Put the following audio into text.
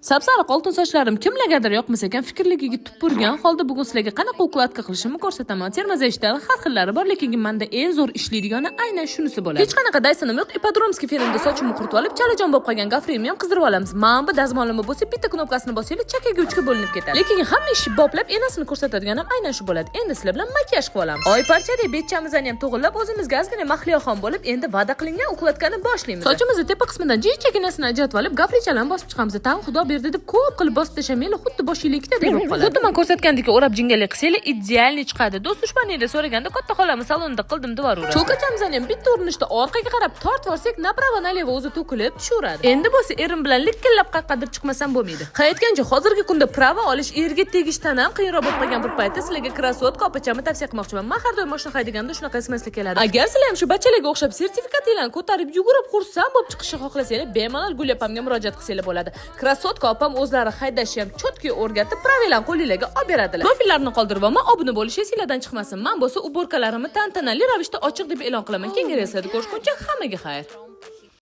Sapsariq oltin sochlarim kimlargadir yoqmas ekan, fikrligiga tupurgan holda bugun sizlarga qanaqa укладка qilishimni ko'rsataman. Термозащита ni har xillari bor, lekin menda eng zo'r ishlaydigani aynan shunisi bo'ladi. Hech qanaqa Dysonim yo'q, ипподромский fenimda sochimni quritib olib, chalajon bo'lib qolgan gofrimni ham qizdirib olamiz. Mana bu dazmolimni bo'lsa, bitta knopkasini bossanglar, chakaga uchga bo'linib ketadi. Lekin hamma ishni boplab, enasini ko'rsatadigan ham aynan shu bo'ladi. Endi sizlar bilan makiyaj qilib olamiz. Oy parchadek betchamizni ham to'g'irlab, o'zimizga ozgina mahliyoxon bo'lib, endi va'da qilingan укладка ni boshlaymiz. Sochimizni tepa qismidan jichaginasini ajratib olib, gofrichalarni bosib chiqamiz. Tag'in xudo berdi deb ko'p qilib bosib tashlamanglar, xuddi boshinglar ikkitadek bo'lib qoladi. Xuddi man ko'rsatgandek o'rab jingalak qilsanglar, идеальный chiqadi. Do'st dushmaninglar so'raganda, katta xolamni salonida qildim deb yuboraveradi. Cho'kachamizni ham bitta urinishda orqaga qarab tortib yuborsak, направо налево o'zi to'kilib tushaveradi. Endi bo'lsa erim bilan likillab qayoqqadir chiqmasam bo'lmaydi. Ha, aytgancha, hozirgi kunda права olish erga tegishdan ham qiyinroq bo'lib qolgan bir paytda sizlarga красотка opachamni tavsiya qilmoqchiman. Man har doim mashina haydaganda shunaqa SMS keladi. Agar sizlar ham shu bachalarga o'xshab sertifikatinglarni ko'tarib yugurib, xursand bo'lib chiqishni xohlasanglar, bemalol Gul opamga murojaat qilsanglar bo'ladi. Красотка opam o'zlari haydashni ham чётко o'rgatib, права larni qo'linglarga olib beradilar. Profillarni qoldirib olma, obuna bo'lish esinglardan chiqmasin. Man bo'lsa уборка larimni tantanali ravishda ochiq deb e'lon qilaman. Keyingi reyslarda ko'rishguncha hammaga xayr.